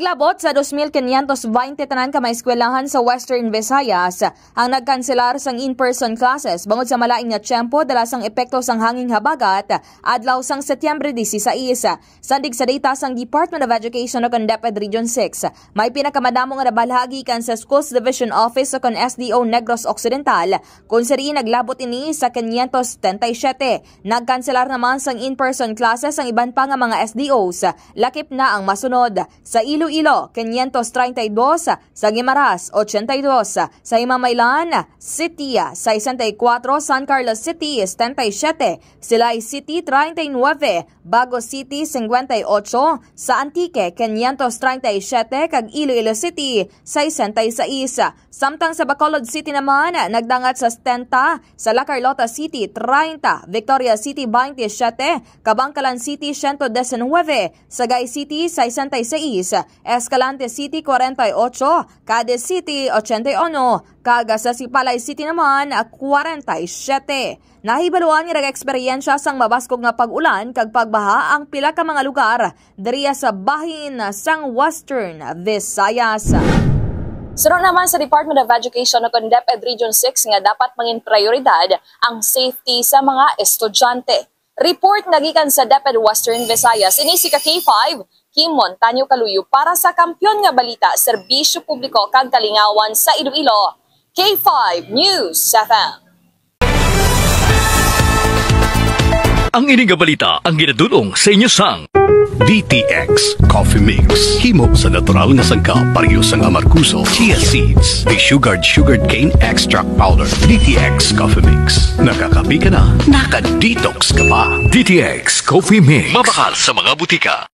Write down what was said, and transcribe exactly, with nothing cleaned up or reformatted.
Labot sa dos mil quinientos veinte tanan ka mga eskwelahan sa Western Visayas ang nagkanselar sang in-person classes bangod sa malain nga tiyempo dala sang epekto sang hangin habagat adlaw sang Setyembre dieciséis. Sandig sa data sang Department of Education o kon DepEd Region six, may pinakamadamo nga nabalha gikan sa Schools Division Office o kon S D O Negros Occidental, kung sa diin naglabot ini sa quinientos setenta y siete. Nagkanselar naman sang in-person classes ang iban pa nga mga S D Os. Lakip na ang masunod. Sa Iloilo, quinientos treinta y dos, sa Guimaras, ochenta y dos, sa Himamaylan City, sesenta y cuatro, San Carlos City, setenta y siete, Silay City, treinta y nueve, Bago City, cincuenta y ocho, sa Antique, quinientos treinta y siete, kag Iloilo City, sesenta y seis. Samtang sa Bacolod City naman, nagdangat sa setenta, sa La Carlota City, treinta, Victoria City, veintisiete, Kabankalan City, ciento diecinueve, Sagay City, sesenta y seis, Escalante City, cuarenta y ocho, Cadiz City, ochenta y uno, kag sa Sipalay City naman, cuarenta y siete. Nahibaluan nga nag-eksperyensya sang mabaskog nga pag-ulan kag pagbaha ang pila ka mga lugar diriya sa bahin sang Western Visayas. Suno naman sa Department of Education o kon DepEd Region six nga dapat mangin prioridad ang safety sa mga estudyante. Report nga gikan sa DepEd Western Visayas, ini si ka K five, Kim Montaño Kaluyo para sa Kampiyon nga Balita, Serbisyo Publiko kag Kalingawan sa Iloilo, K five News F M. Ang ini nga balita ang ginadul-ong sa inyo sang D T X Coffee Mix. Himo sa natural nga sangkap, pareho sang amargoso, chia seeds, desugared sugarcane extract powder. D T X Coffee Mix. Nakakape ka na, naka-detox ka pa. D T X Coffee Mix. Mabakal sa mga butika.